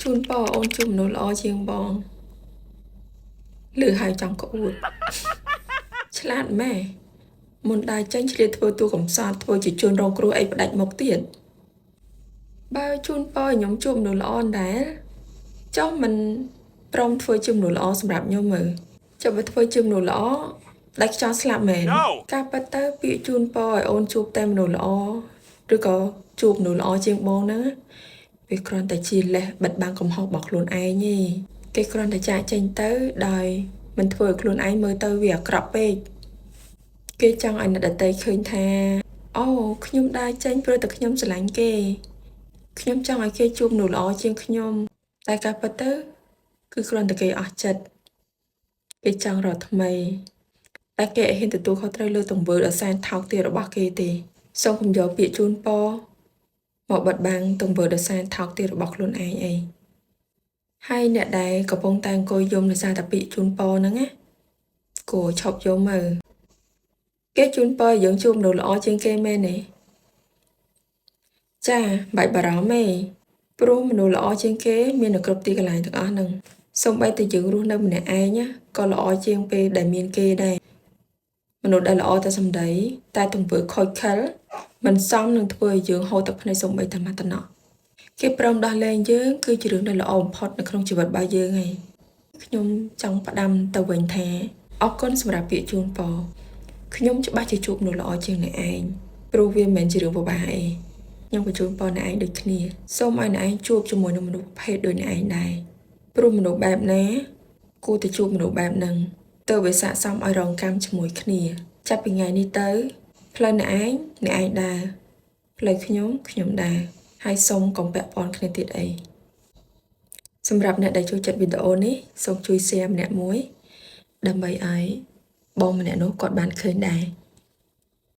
ជូនពរអូនជួបមនុស្សល្អជាងបងឬហើយចង់ក្អួតឆ្លាតម៉ែមុនដើរចេញឆ្លៀតធ្វើតួកំសត់ធ្វើជាជនរងគ្រោះអីផ្ដាច់មុខទៀតបើជូនពរឲ្យខ្ញុំជួបមនុស្សល្អដែរចុះមិនព្រមធ្វើជាមនុស្សល្អសម្រាប់ខ្ញុំមើលចុះបើធ្វើជាមនុស្សល្អដាច់ខ្យល់ស្លាប់មែន No. ការប៉ັດទៅពាក្យជូនពរឲ្យអូនជួបតែមនុស្សល្អឬក៏ជួបមនុស្សល្អជាងបងហ្នឹងណាវាគ្រាន់តែជាលេសបិទបាំងកំហុសរបស់ខ្លួនឯងទេគេគ្រាន់តែចាកចេញទៅដោយមិនធ្វើឲ្យខ្លួនឯងមើលទៅវាអាក្រក់ពេកគេចង់ឲ្យអ្នកដទៃឃើញថាអូខ្ញុំដើរចេញព្រោះតែខ្ញុំស្រឡាញ់គេខ្ញុំចង់ឲ្យគេជួបមនុស្សល្អជាងខ្ញុំតែការពិតទៅគឺគ្រាន់តែគេអស់ចិត្តគេចង់រកថ្មី តែគេអត់ហ៊ានទទួលខុសត្រូវលើទង្វើដ៏សែនថោកទាបរបស់គេទេសូមកុំយកពាក្យជូនពរមកបិទបាំងទង្វើដ៏សែនថោកទាបរបស់ខ្លួនឯងអីហើយអ្នកដែលកំពុងតែអង្គុយយំដោយសារតែពាក្យជូនពរហ្នឹងណាគួរឈប់យំមើលគេជូនពរឲ្យយើងជួបមនុស្សល្អជាងគេមែនទេចាមិនបាច់បារម្ភទេព្រោះមនុស្សល្អជាងគេមាននៅគ្រប់ទីកន្លែងទាំងអស់ហ្នឹងសូម្បីតែយើងរស់នៅម្នាក់ឯងណាក៏ល្អជាងពេលដែលមានគេដែរ មនុស្សដែលល្អតែសម្ដីតែទង្វើខូចខិលមិនសមនឹងធ្វើឲ្យយើងហូរទឹកភ្នែកសូម្បីតែមួយតំណក់គេព្រមដោះលែងយើងគឺជារឿងដែលល្អបំផុតនៅក្នុងជីវិតរបស់យើងឯងខ្ញុំចង់ផ្ដាំទៅវិញថាអរគុណសម្រាប់ពាក្យជូនពរខ្ញុំច្បាស់ជាជួបមនុស្សល្អជាងអ្នកឯងព្រោះវាមិនមែនជារឿងពិបាកឯងខ្ញុំក៏ជូនពរអ្នកឯងដូចគ្នាសូមឲ្យអ្នកឯងជួបជាមួយនឹងមនុស្សប្រភេទដូចអ្នកឯងដែរព្រោះមនុស្សបែបណាគួរតែជួបមនុស្សបែបហ្នឹងទៅវាស័ក្តិសមឲ្យរងកម្មជាមួយគ្នាចាប់ពីថ្ងៃនេះទៅផ្លូវអ្នកឯងអ្នកឯងដើរផ្លូវខ្ញុំខ្ញុំដើរហើយសូមកុំពាក់ព័ន្ធគ្នាទៀតអីសម្រាប់អ្នកដែលចូលចិត្តវីដេអូនេះសូមជួយ share ម្នាក់មួយដើម្បីឲ្យបងម្នាក់នោះគាត់បានឃើញដែរ។